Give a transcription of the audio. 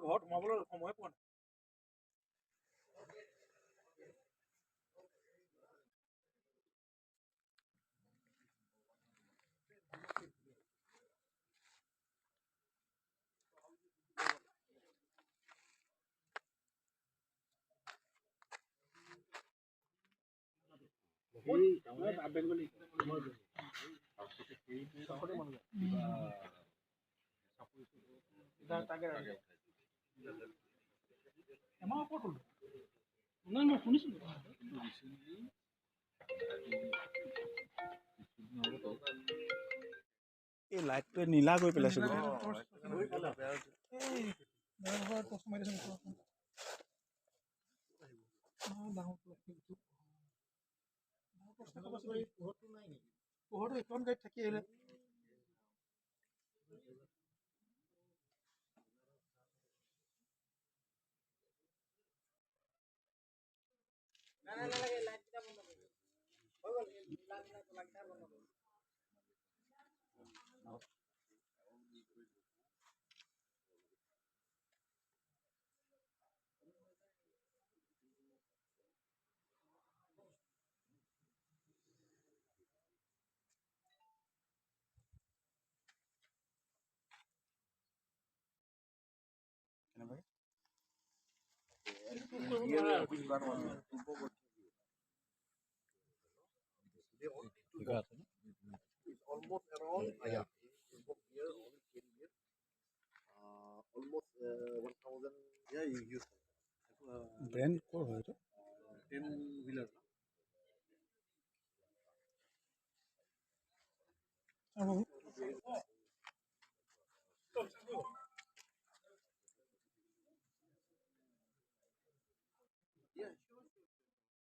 ঘৰত সোমাবলৈ সময় পোৱা নাই। এই লাইটটোৱে নীলা কৰি পেলাইছে। পোহৰটো এইখন গাড়ীত থাকি আহিলে। Almost around, yeah, year, 10 years, almost 1,000. Yeah, you use brand ক'ৰ হয় এইটো? 10 wheeler.